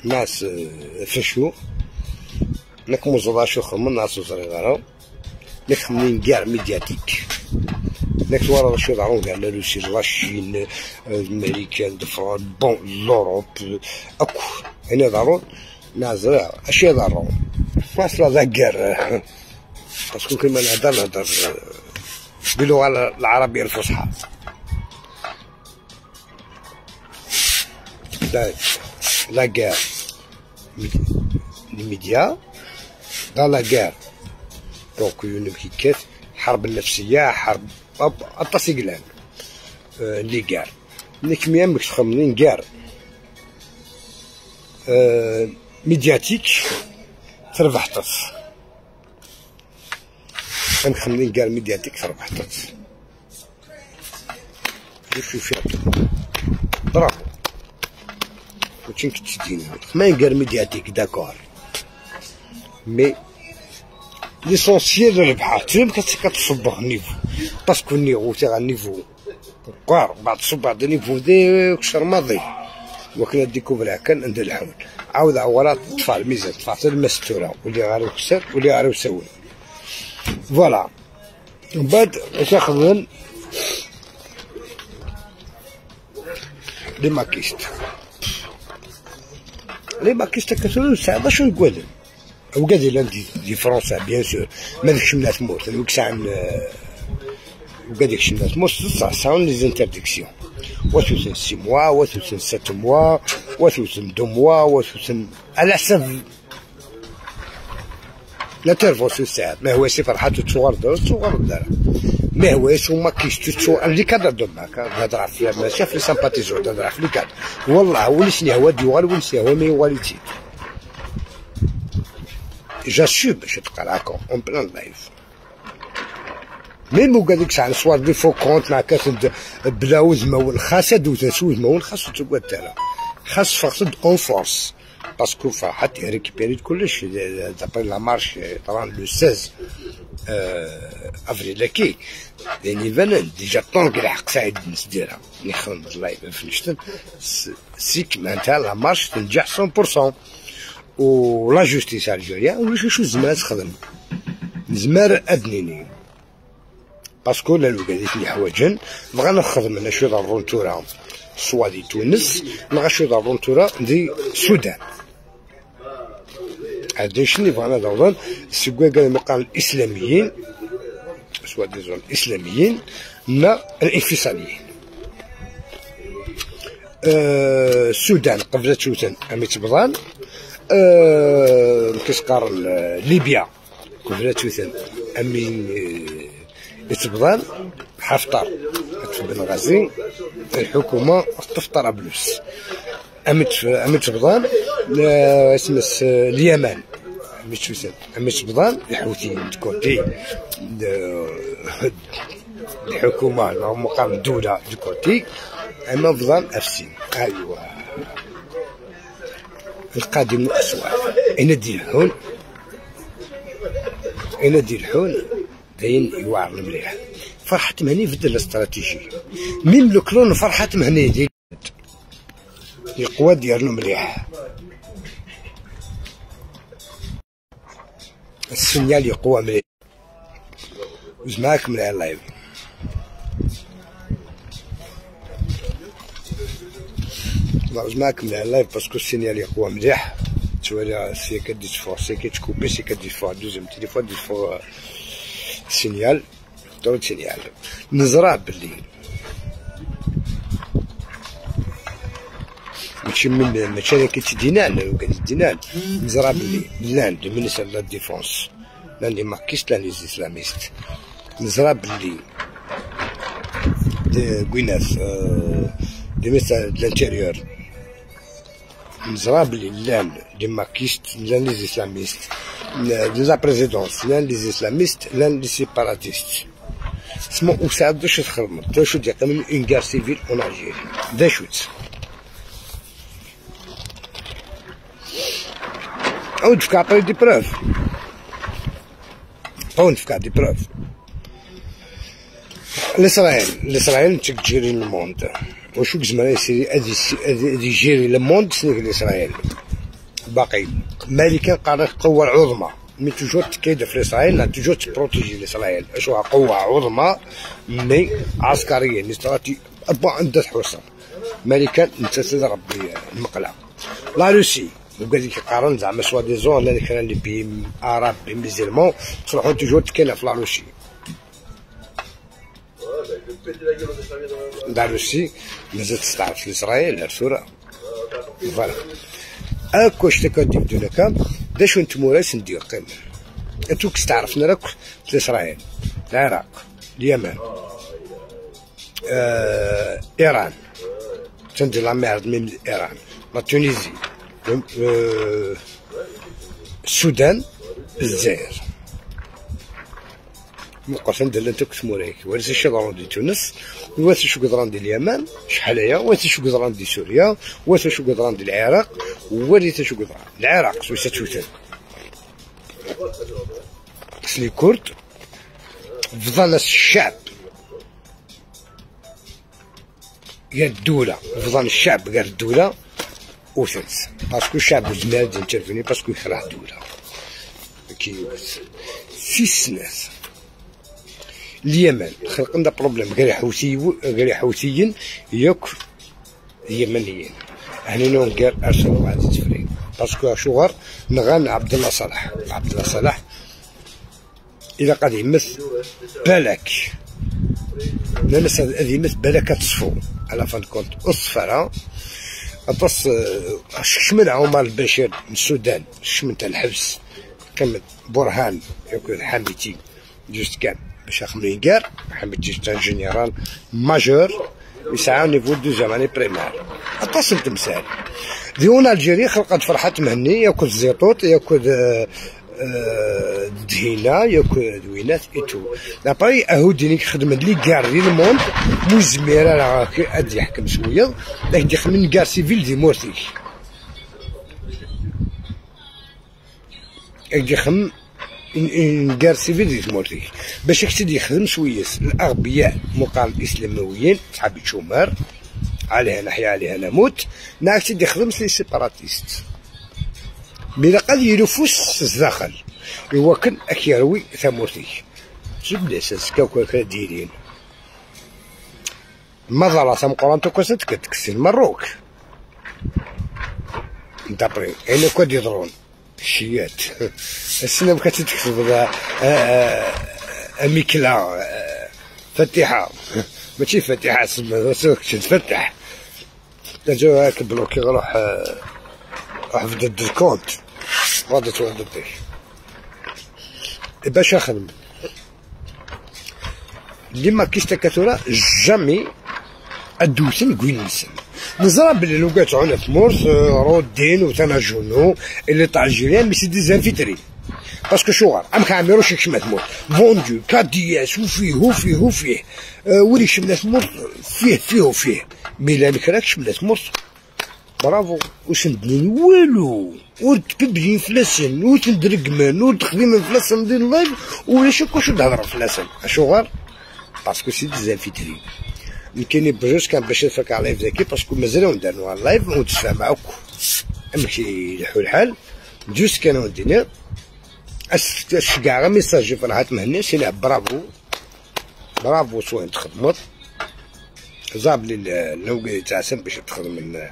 ناس فشو ناك مزرا شو خمن ناس زريغارو ناك خمنين كاع médiatique ناك ورا شو ضرون كاع la Russie la Chine الامريكان فرنسا bon l'Europe اكو هنا ضرون نازرع اشي ضرون فاصلة la guerre parce que كيما نهضر باللغة العربية الفصحى. La guerre les médias dans la guerre donc كيكات الحرب النفسية حرب التصيقلان les guerres نيك ميام تخمنين guerre médiatique تربح طف نخمنين guerre médiatique تربح طف شوف برافو وتشين كتدينا ما guerre médiatique d'accord mais l'essentiel ربحة تريم كتصبغ niveau parce que ال niveau تاع ال niveau قار بعد تصب بعد niveau ديك شهر ماضي وكنا découvrir كان عند الحول عاود عورات الطفال ميزان طفال المستورة واللي غير يكسر واللي غير يسوي voilà. ومن بعد تاخذ les makistes les makistes كثروا ساعة شنو نقول وكاد لا دي فرنسا bien sûr ما ديكش من تموت دوك ساعة وكاد ديكش من تموت صح les interdictions وثوثن 6 mois وثوثن 7 mois وثوثن 2 mois وثوثن على حسب l'intervention ساعات ما هو سي فرحات تصور دار تصور دار ما هو هما كيشتو les cadres de MAK هضر في ماشي في les sympathisants هضر في les cadres والله ولسني هو ديوال ولسني هو ما يواليتي j'assume باش تقراكم en plein live même وكا ديك ساعة soit des faux comptes مع كاس بلا وزما والخاصة دوزا سوزما والخاص تقعد تالا خاص فقد en force parce que فرحات récupérer كلش d'après la marche طبعا le 16 افريل كي يعني فانا déjà طونك لحق سعيد نسديرها نخدم ال live في نشتن سيك معناتها la marche تنجح 100% و la justice algérienne ولا شو زمان تخدم زمار ادنيني parce que لا لو قالت لي حواجن بغا نخدم انا شو ضرون تورا soit دي تونس نغا شو ضرون تورا دي السودان هادي شنو بغانا ضرون سكوا قال مقام الاسلاميين soit disons الاسلاميين ما الانفصاليين. السودان قفزت شوتن امي تبضان كيسقار ليبيا قفزت شوتن امي يتبضان حفتر في بنغازي الحكومة تفطر بلوس امي تبضان اسمس اليمن امي تشوسن امي تبضان الحوثيين côté الحكومة مقام الدولة du côté اما بضان افسين ايوا القادم اسوء اين دي الحون اين دي الحون داين يوعر مليح فرحة مهني في ال stratégie même le clone فرحة مهني دي القوة ديالو مليح ال signal يقوى مليح وزماك من ال live معاك من ال live parce que ال signal يقوى مليح تولي c'est que des fois c'est que تكوبي c'est que des fois deuxième téléphone des fois signal دون signal نزرع باللي ماشي من ماشي انا كي تدينان وكان تدينان نزرع باللي l'un du ministère la défense l'un les makistes l'un les islamistes نزرع باللي كويناس des ministères de l'intérieur نزرع باللي l'un les makistes l'un les islamistes de la présidence l'un les islamistes l'un les séparatistes سمو وساعد باش تخدم دا شو ديال une guerre civile en Algérie دا شوت عاود فك عطيني des preuves عاود فك des preuves الاسرائيل تجيري le monde وشو زمان يسيري ادي يجيري le monde سنيك الاسرائيل باقي ماريكان قالت القوة العظمى mais toujours تكيد في اسرائيل، toujours ت protéger اسرائيل، شو قوة عظمى mais عسكريا استراتيجي bon عندها حصن ماريكان انت تضرب المقلة. la Russie وقال لك قارن زعما soi-disant لا كان les pays arabes musulmans تروحو toujours تكينا في la Russie. la Russie مازال تستعرف في اسرائيل الصورة voilà اكوش تكدي دونك داش نتموراس ندير قيمة انتو كستعرفنا راك في اسرائيل العراق اليمن ايران تندي la merde من ايران la Tunisie السودان الجزائر مقارنة ندير انت كتموراك ورث شو دي تونس ورث شو قدران دي اليمن شحال هي ورث شو قدران دي سوريا ورث شو قدران دي العراق ورث شو قدران العراق سويسا توتان les Kurdes فضل الشعب غير الدولة فضل الشعب غير الدولة وثلث parce que الشعب زمان intervenir parce que يكره الدولة كي في سنات اليمن خلق لنا problème غير حوثي غير حوثيين ياك اليمنيين هنا نون ارسلوا واحد التفريق parce que شغر نغان عبد الله صالح عبد الله صالح إذا قد يمث بالك ناس هذه يمث بالك تصفو على fin compte الصفرة أطس شمن عمر البشير من السودان شمن تاع الحبس كمل برهان ياكل حميتي juste كان باش خمرين كار حميتي juste général major يسعى niveau deuxième année primaire أطس التمثال ديون Algérie خلقت فرحة مهني ياكل الزيطوط ياكل دهينة ياكل دوينات et tout d'après اهوديني خدم les guerres ديال ال monde مزميرة راه اد يحكم شوية داك يخدم guerre civile دي مورتيك يخدم guerre civile دي مورتيك باش يكتد يخدم شوية الاغبياء مقام الاسلامويين صحاب تشومر عليها نحيا عليها نموت ناكتد يخدم les séparatistes مي قد يلفوس الداخل يوكل اكيروي ثمورتي جبنا سكاكو ديرين مضرة ثم كوسات كتكسي المروك دابري اين كود يضرون الشيات السنة بكات تكتب ميكلا فتيحة ماشي فتيحة تفتح تجو هاك بلوكي روح روح في ضد الكونت غادي تروح ضدك باش اخدم اللي ما كيش تكاثورا جامي ادوسن كوينسن نزرا بلي لو كات عنا في مورس رودين وثانا جونو اللي تاع الجيران mais c'est des infiltrés parce que شوغر ام كاميروش كشمات مور فوندو كادياس وفيه وفيه وفيه ولي شملات مور فيه فيه وفيه mais لا نكراك شملات مور برافو واش ندني والو وتببلي فلاسن وتندرقمان وتخدم فلاسن ديال ال live ولا شكون شو تهضر فلاسن اشوغر parce que c'est des infiltrés يمكن بجوج كان باش نفك على live ذاكي parce que مازال نديرو ال live ونتفاهم معاك امشي يلحو الحال juste كانوا ندير اش كاع message فرحات مهني سي bravo bravo سوين تخدمت زاب لي لو تاع سن باش تخدم من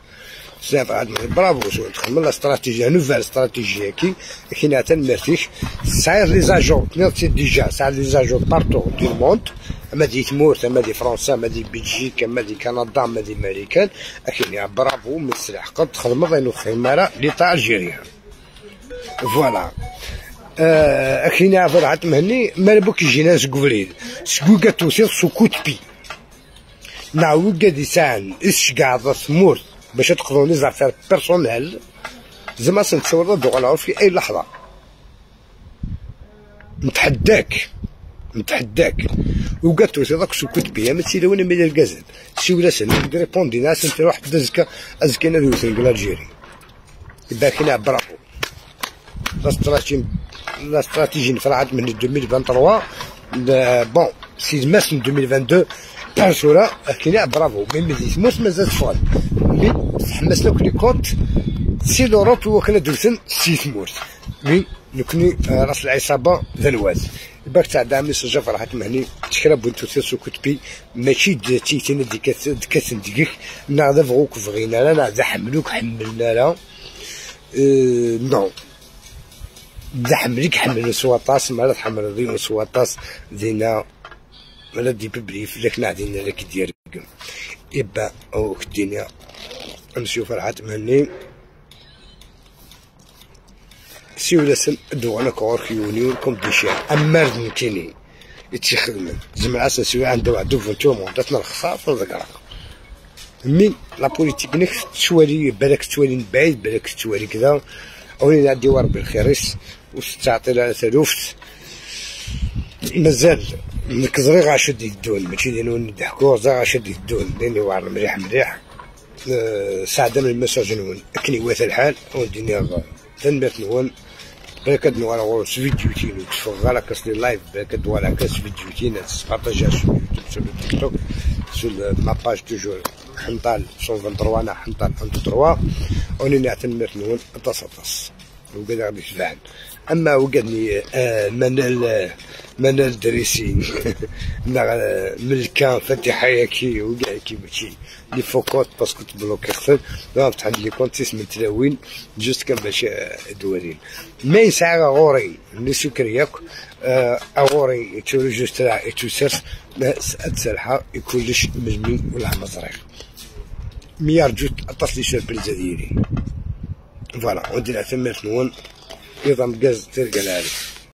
برافو سوين تخدم la stratégie nouvelle stratégie كي كاين تنمرتيش ساير les agents تنرتي déjà ساير les agents partout du monde اما دي تمورت اما دي فرنسا اما دي بلجيكا اما دي كندا اما دي امريكان اكيد برافو من السلاح قد تخدم غير خمارة l'État algérien voilà اكينا فرحات مهني ما بوك يجينا سكوفريد سكوكا توصيل سكوت بي نعاود دي ساعن اش كاع ثمورت باش تقضوا les affaires personnelles زعما سنتصور دوغ في اي لحظة نتحداك نتحداك وقالت له داك سكوت بيا ما تسيلونا من الكازات سي ولا سن ريبوندي ناس انت روح تزكى ازكينا دوسن l'Algérie باكينا bravo la stratégie نفرعت من 2023 bon c'est mars 2022 بارسورا كاين bravo mais مزيد موس مازال تفعل mais تحمس لك les comptes c'est l'Europe وكنا دوسن سي ثمورت mais نكني راس العصابة ذنواز باك تاع دعم سجا فرحات مهني تشرب بنتو تسو كتبي ماشي تيتينا ديك ديك نا ذا فغوك فغينا لا نا ذا حملوك حملنا لا non ذا حملك حمل سواطاس ما لا تحمل ذي سواطاس دينا ولا دي ببريف لك نعدينا لك ديال إبا أو كدينا نمشيو فرحات مهني سيولاسن دوانا كور كيونيون كوم ديشان أما رنكيني يتخدم زعما سوي عنده واحد دوفون مونطاتنا الخسارة في mais la politique نك توالي بالك توالي بعيد بالك توالي كذا أولي عندي وربي الخيريس وستعطي لها ثلوفت مازال نكزري غاشد يدون ماشي ديال نضحكو زا غاشد يدون لاني واعر مليح مليح ساعده من ال message نون اكني واث الحال وديني تنبات نون بالك نوار غور فيديو تينو تفغ كاس les lives بالك دوار كاس فيديو تين تبارطاجيها sur يوتيوب sur تيك توك sur ma page toujours حنطال 123 انا حنطال 1 3 اوني نعتمر نون اطاس وقد غادي تفعل اما وقدني منال دريسي ملكان فتحة ياكي وكاع كي ماشي les faux comptes parce que تبلوكي خسر فتح les comptes من تلاوين juste كان باش دوالين ما يسعى غوري اللي سكر ياك اغوري تو juste راه تو سرس كلش مجمي ولا مزريق ميار جوت اطاس les surprises ديالي voilà ودير ثمانية نون نظام غاز ترقى العالي.